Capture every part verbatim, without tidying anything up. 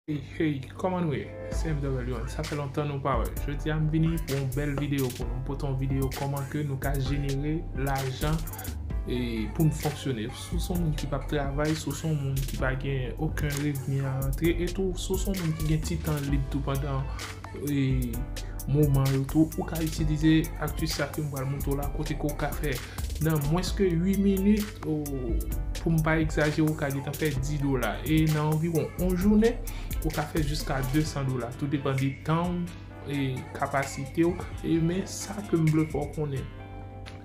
Hey, hey, kòman nou ye? Se M W One, sa fè lontan nou pa wè. Jodi a m vini pou yon bèl videyo pou nou. M pote yon videyo kòman ke nou ka jenere lajan e pou n fonksyone. Si w se yon moun ki p ap travay, si w se yon moun ki pa gen okenn revni a rantre, e tou si w se yon moun ki gen ti tan lib tou pandan e moman yo tou, ou ka itilize aktis sa ke m pral montre w la, kote ke w ka fè nan mwens ke uit minit, ou, pou m pa egzajere, ou ka gentan fè dis dola. E nan anviwon yon jounen, ou ka fè jiska de san dola. Tou depann de tan w e kapasite w. E men sa ke m vle fè w konnen.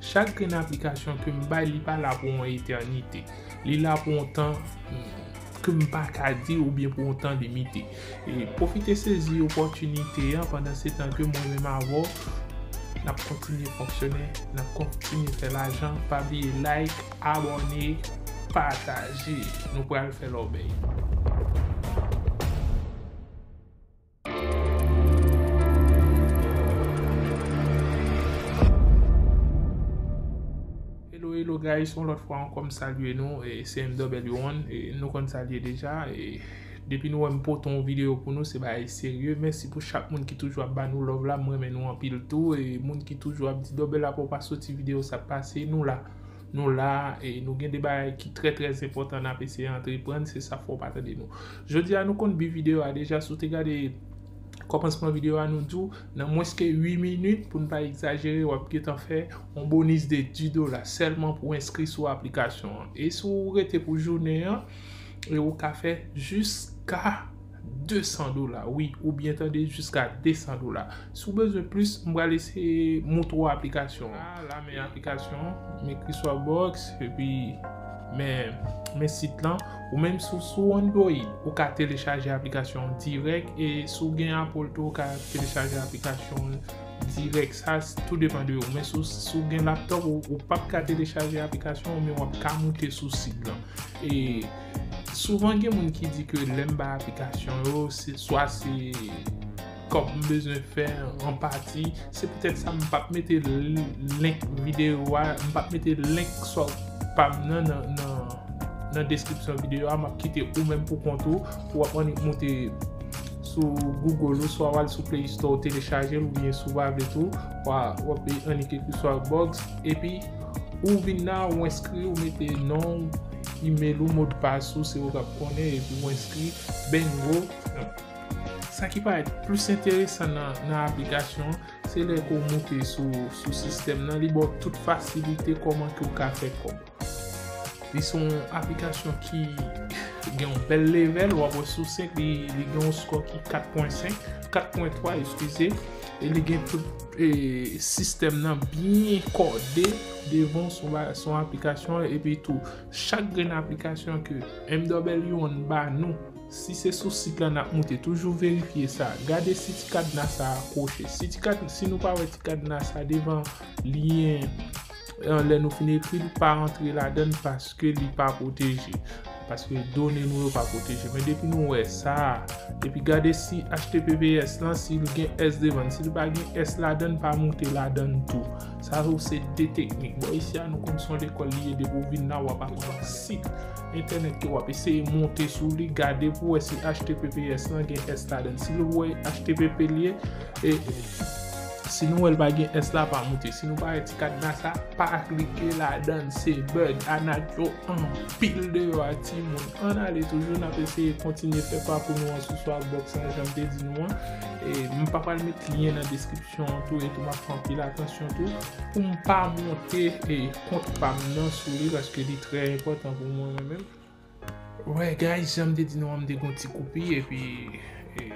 Chak grenn aplikasyon ke m bay, li pa la pou yon etènite. Li la pou yon tan, mm, ke m pa ka di oubyen pou yon tan limite. E pwofite sezi opòtinite an pandan se tan ke mwen menm avè w, n ap kontinye fonksyone, n ap kontinye fè lajan. Pa bliye like, abòne, pataje. Nou pral fè lòbèy. Hello, hello guys, yon lòt fwa ankò m salye nou, e se M W One, e nou konn sa l ye deja, e depi nou wè m pote yon videyo pou nou, se bagay serye. Mèsi pou chak moun ki toujou ap ba nou love la, m renmen nou anpil tou, e moun ki toujou ap di Double Apple pa soti videyo, sa k pase, nou la. Nou la, e nou gen de bagay ki trè, trè enpòtan n ap eseye antreprann, se sa fè w pa tande nou. Jodi a, nou konn bi videyo a deja, si w te gade kòmansman videyo a, nou di w, nan mwens ke uit minit, pou n pa egzajere, w ap gentan fè yon bonis de dis dola sèlman pou w enskri sou aplikasyon an. E si w rete pou jounen an, e ou ka fè jiska de san dola, wi, ou byen tande, jiska de san dola. Si w bezwen plis, m pral eseye montre w aplikasyon an. Ah, la men aplikasyon, men Christophe Box, epi men, men sit lan. Ou menm si w sou Android, ou ka telechaje aplikasyon dirèk, e si w gen Apple tou, ou ka telechaje aplikasyon dirèk. Sa s-, tou depann de ou. Men si w, si w gen laptòp, ou, ou p ap ka telechaje aplikasyon, men w ap ka moute sou sit lan. E souvan gen moun ki di ke lè m bay aplikasyon yo, se swa se kòb m bezwen fè an pati, se poutèt sa m p ap mete l-, link videyo a, m p ap mete link swa pa m nan, nan, nan, nan deskripsyon videyo a, m ap kite ou menm pou kont ou, pou w ap annik moute sou Google ou, swa w al sou Play Store, w telechaje l, oubyen si w pa vle tou, w a, w ap annik ekri swa Box, epi ou vin la, ou enskri, ou mete non w, email ou, modpas ou, se ou k ap konnen, epi ou enskri, bingo. Sa ki parèt plis enteresan nan, nan aplikasyon an, se lè ke w moute sou, sou sistèm nan, li ba w tout fasilite kòman ke w ka fè kòb. Li se yon aplikasyon ki gen yon bèl level, w ap wè sou senk, li, li gen yon score ki kat pwen senk, kat pwen twa, eskize, e li gen tout, e, sistèm nan byen kòde devan w, se yon ba-, se yon aplikasyon, epi tou, chak grenn aplikasyon ke M W One ba nou, si se sou sit la n ap moute, toujou verifye sa. Gade si ti kadna sa akwoche. Si ti kad-, si nou pa wè ti kadna sa devan lyen, eh, lè nou fin ekri l, pa antre ladan l paske li pa pwoteje. Paske done nou yo pa pwoteje. Men depi nou wè sa, epi gade si H T T P S lan, si l gen S devan l. Si l pa gen S ladan l, pa moute ladan l tou. Sa yo se de teknik. Bò isi a, nou konn se yon lekòl li ye, depi w vin la, w ap aprann sit entènèt ke w ap eseye monte sou li, gade pou w wè si H T T P S lan gen S ladan l. Si nou wè H T T P l ye, e si nou wè l pa gen S la, pa moute. Si nou pa wè ti kadna sa, pa klike ladan l. Se bug. Anak yo anpil deyò a, timoun. Ann ale toujou, n ap eseye kontinye fè pakou nou an sou Swagbucks lan, jan m te di nou an. E m pa pral met lyen nan deskripsyon an tou, e tou m ap fè anpil atansyon tou pou m pa monte, e, kont pa m nan sou li, paske li trè enpòtan pou mwen, mwen menm. Wè, guys, jan m te di nou an, m te gon ti koupi, epi, e,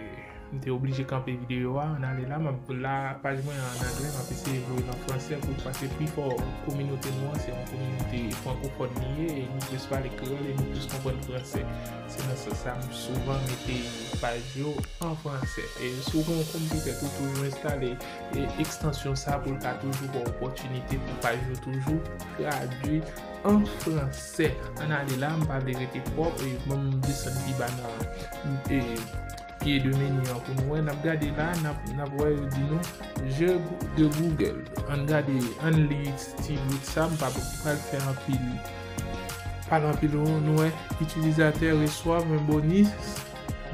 m te oblije kanpe videyo a. Ann ale la, m ap, la, paj mwen an anglè, m ap eseye voye l an fransè pou, paske pifò kominote nou an, se yon kominote frankofòn li ye, e nou plis pale kreyòl, e nou plis konprann fransè. Se nan sans sa, m souvan mete paj yo an fransè. E si w gen yon konpitè tou, toujou enstale, e, ekstansyon sa pou l ka toujou ba w opòtinite pou paj yo toujou tradui an fransè. Ann ale la, m pa vle rete twòp, e ban m desann pi ba nan, e, pye de meni an pou nou wè. N ap gade la, n ap, n ap wè yo di nou jeu de Google. Ann gade, ann li ti bout sa, m pa pral fè anpil, pale anpil non. Nou wè, itilizatè reswav yon bonis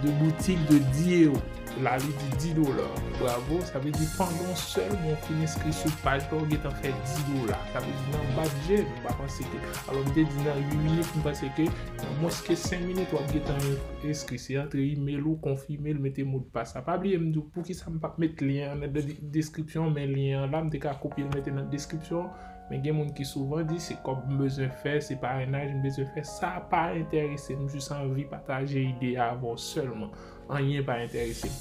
de boutik de dis euro. La, li di dis dola. Bravo, sa vle di pandan w sèlman w fin enskri sou paj la, w gentan fè dis dola. Sa vle di nan bat je, nou pa panse ke, alò m te di nan uit minit, m panse ke nan mwens ke senk minit, w ap gentan enskri. Se antre imèl ou, konfime l, mete modpas la. Pa bliye m di w poukisa m p ap met lyen an nan de-, deskripsyon an, men lyen an la, m te ka kopye l mete nan deskripsyon an. Men gen moun ki souvan di, se kòb m bezwen fè, se parenaj m bezwen fè. Sa pa enterese m, m jis anvi pataje ide a avè w sèlman. Anyen pa enterese m.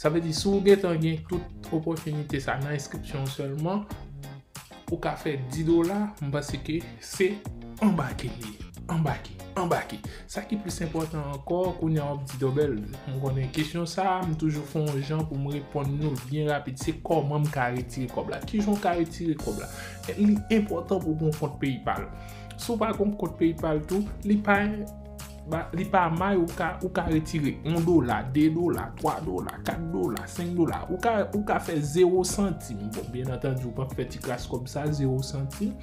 Sa vle di, si w gentan gen tout opòtinite sa nan enskripsyon w sèlman, ou ka fè dis dola, m panse ke se anbake li ye. Anbake, anbake. Sa ki plis enpòtan ankò, kounye a w ap di, Dobel, m konnen kesyon sa a, m toujou fè yon jan pou m reponn nou l byen rapid. Se kòman m ka retire kòb la? Kijan w ka retire kòb la? Li enpòtan pou w gen yon kont PayPal. Si w pa gen yon kont PayPal tou, li pa ba, li pa may, ou ka, ou ka retire yon dola, de dola, twa dola, kat dola, senk dola. Ou ka, ou ka fè zewo santim. Bon, byen antandi, ou p ap fè ti kras kòb sa, zewo santim.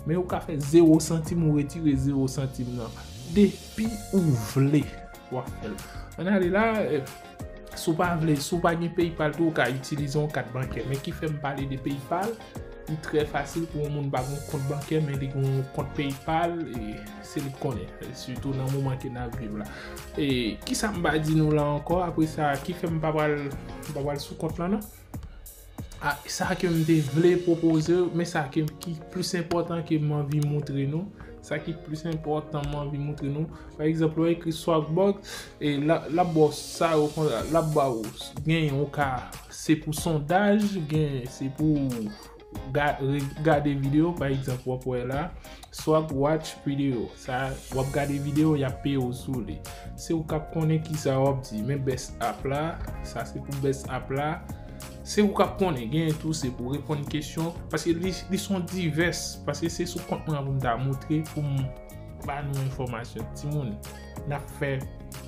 Men ou ka fè zewo santim, ou retire zewo santim nan. Depi ou vle, w ap fè l. Ann ale la, eh, si w pa vle, si w pa gen PayPal tou, ou ka itilize yon kat bankè. Men ki fè m pale de PayPal, li trè fasil pou yon moun pa gen yon kont bankè, men li gen yon kont PayPal, e se li k konnen, sitou nan moman ke n ap viv la. E kisa m pa di nou la ankò? Apre sa, ki fè m pa pral, m pa pral sou kont lan, non? A, sa ke m te vle pwopoze, men sa ke, ki plis enpòtan ke m anvi montre nou, sa ki plis enpòtan m anvi montre nou, pa egzanp, lè w ekri Swagbucks, e l ap, l ap ba w sa yo konsa, l ap ba w, gen yon ka, se pou sondaj, gen, se pou ga-, re-, gade videyo, pa egzanp, w ap wè la, Swag Watch Video. Sa, w ap gade videyo, y ap peye w sou li. Se ou k ap konnen kisa w ap di. Men Best App la, sa se pou Best App la. Se ou k ap konnen. Genyen tou, se pou reponn kesyon. Paske li, li se yon divès. Paske se sou kont mwen an pou m ta montre, pou m ba nou enfòmasyon. Timoun, n ap fè.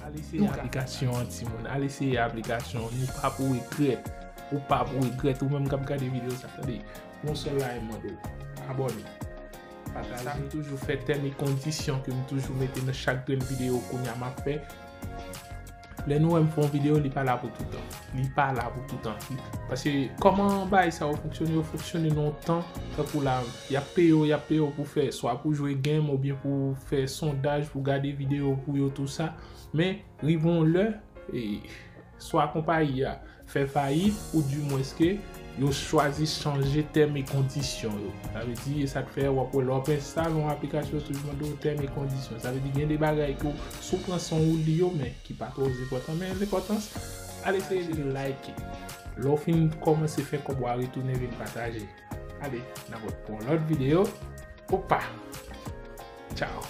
Al eseye aplikasyon an, timoun. Al eseye aplikasyon an. Nou pa pou regrèt. Ou pa pou regrèt. Ou menm k ap gade videyo sa, tande. Yon sèl la, m mande w. Abòne. Pataje. Sa m toujou fè, tèm e kondisyon ke m toujou mete nan chak grenn videyo kounye a m ap fè. Lè nou wè m fè yon videyo, li pa la pou toutan. Li pa la pou toutan. Paske kòman bagay sa yo fonksyone, yo fonksyone nan yon tan, tankou la, y ap peye w, y ap peye w pou fè, swa pou jwe game oubyen pou fè sondaj, pou gade videyo pou yo, tou sa. Men, rive yon lè, e, swa konpayi a fè fayit, oudimwens ke yo chwazi chanje tèm e kondisyon yo. Sa vle di, e sa k fè w ap wè lè w ap enstale yon aplikasyon, toujou mande w tèm e kondisyon. Sa vle di, gen de bagay ke w, si w pran san w li yo, men ki pa twò enpòtan, men enpòtans, al eseye like. Lè w fin kòmanse fè kòb, w a retounen vin pataje. Ale, n ap wè pou yon lòt videyo. Opa! Tchao!